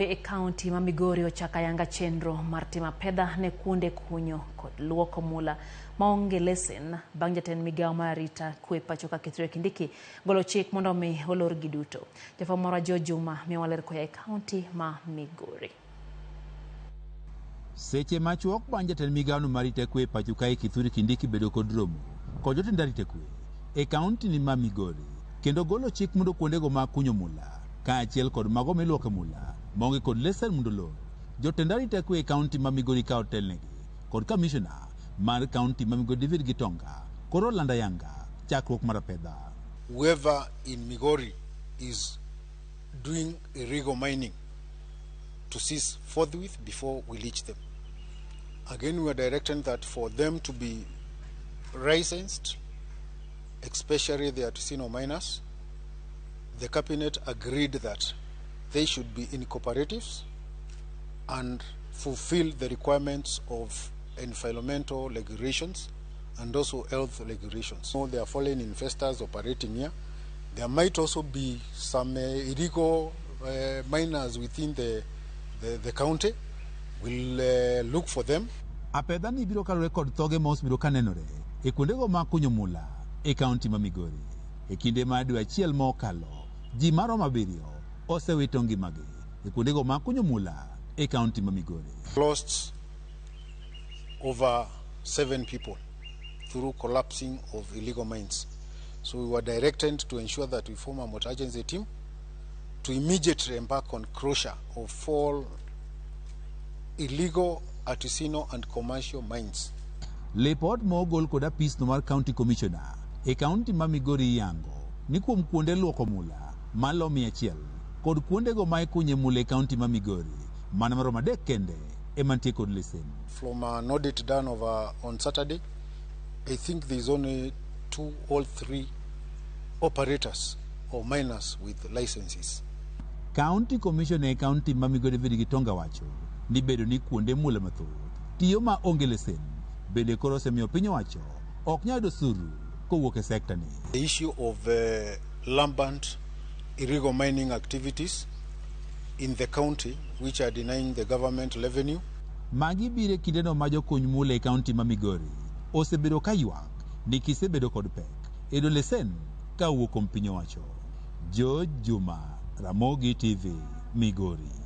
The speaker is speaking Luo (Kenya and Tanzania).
E kaunti ma Migori ochako ayanga chenro mar timo apedha ne kuonde kunyo kod luoko mula maonge lesen bang' jatend migawo mar arita kwe pacho ka Kithure Kindiki golo chik mondo mi olorgi duto. Jafwambo marwa Joe Juma miyowa ler koya e kaunti ma Migori. Seche machuok bang' jatend migawono mar arita kwe e pacho kae Kithure Kindiki bedo kod romo kod jotend arita kwe e kaunti ni ma Migori kendo golo chik mondo kuondego mag kunyo mula kaachiel kod mago miluoke mula maonge kod lesen mondo olor. Jotend arita kwe e kaunti ma Migori ka otelnegi kod kamishona mar kaunti ma Migori David Gitonga koro olando ayanga chakruok mar apedha. Whoever in Migori is doing illegal mining to cease forthwith before we leach them. Again, we are directing that for them to be licensed, especially the artisanal miners. The cabinet agreed that they should be in cooperatives and fulfill the requirements of environmental regulations and also health regulations. So there are foreign investors operating here. There might also be some illegal miners within the county. We'll look for them. Apedha ni biro kaluwore kod thoge ma osebedo kanenore e kuondego mag kunyo mula e kaunti ma Migori. E kinde mar dwe achiel ma okalo, ji maromo abiriyo osewito ngimagi e kuondego mag kunyo mula e kaunti ma Migori. Lost over 7 people through collapsing of illegal mines. So we were directed to ensure that we form a multi-agency team to immediately embark on closure of all illegal, artisanal and commercial mines. Lipot ma ogol kod apisno mar County Commissioner e kaunti ma Migori yango ni kuom kuonde luoko mula malo 100 kod kuondego ma ikunye mula e kaunti ma Migori mana maromo adek kende ema nitie kod lesen. From an audit done over on Saturday, I think there is only 2 or 3 operators or miners with licenses. County Commissioner e kaunti ma Migori David Gitonga wacho ni bedo ni kuonde mula mathoth tiyo ma onge lesen bende koro osemiyo piny owacho ok nyal yudo osuru kowuok e sekta ni. The issue of rampant illegal mining activities in the county which are denying the government revenue. Magi biro e kindeno ma jokuny mula e kaunti ma Migori osebedo ka ywak ni gisebedo kod pek e yudo lesen ka owuok kuom piny owacho. George Juma, Ramogi TV, Migori.